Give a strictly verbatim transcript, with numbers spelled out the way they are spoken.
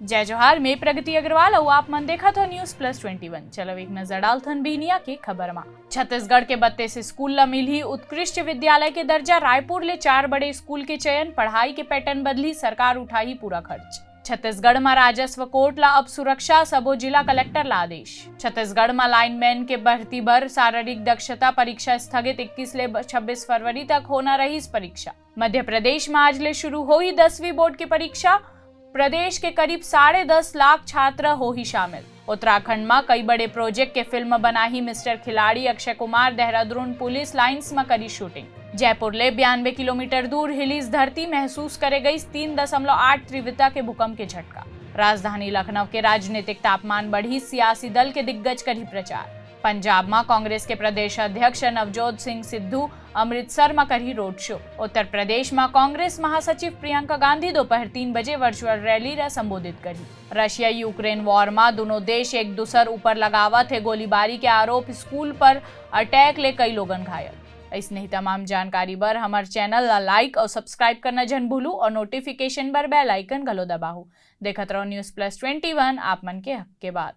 जय जोहार, मैं प्रगति अग्रवाल अउ आप मन देखत हो News Plus Twenty One। चलो एक नजर डालथन बिहनिया के खबर मा। छत्तीसगढ़ के बत्तीस स्कूल ल मिलही उत्कृष्ट विद्यालय के दर्जा। रायपुर ले चार बड़े स्कूल के चयन, पढ़ाई के pattern बदलही, सरकार उठाही पूरा खर्च। छत्तीसगढ़ म राजस्व कोर्ट ला अब सुरक्षा, सबो जिला कलेक्टर ला आदेश। छत्तीसगढ़ म लाइनमैन के भर्ती बर शारीरिक दक्षता परीक्षा स्थगित, इक्कीस ले छब्बीस फरवरी तक होना रहीस परीक्षा। मध्य प्रदेश म आज ले शुरू होही दसवीं बोर्ड के परीक्षा। प्रदेश के करीब साढ़े दस लाख छात्र होही शामिल। उत्तराखंड म कई बड़े प्रोजेक्ट के फिल्म बनाही मिस्टर खिलाड़ी अक्षय कुमार। देहरादून पुलिस लाइंस म करी शूटिंग। जयपुर ले बयानबे किलोमीटर दूर हिलीस धरती, महसूस करे गईस तीन दशमलव आठ तीव्रता के भूकंप के झटका। राजधानी लखनऊ के राजनीतिक तापमान बढ़ी, सियासी दल के दिग्गज करही प्रचार। पंजाब म कांग्रेस के प्रदेश अध्यक्ष नवजोत सिंह सिद्धू अमृतसर म करही रोड शो। उत्तर प्रदेश म कांग्रेस महासचिव प्रियंका गांधी दोपहर तीन बजे वर्चुअल रैली ल संबोधित करही। रशिया यूक्रेन वॉर म दुनों देश एक दूसर ऊपर लगावत हे गोलीबारी के आरोप, स्कूल पर अटैक ले कई लोगन घायल। अइसने ही तमाम जानकारी बर हमर चैनल ला लाइक अउ सब्सक्राइब करना झन भूलू अउ नोटिफिकेशन बर बेल आइकन घलो दबाहू। देखत रहो News Plus Twenty One, आप मन के हक के बात।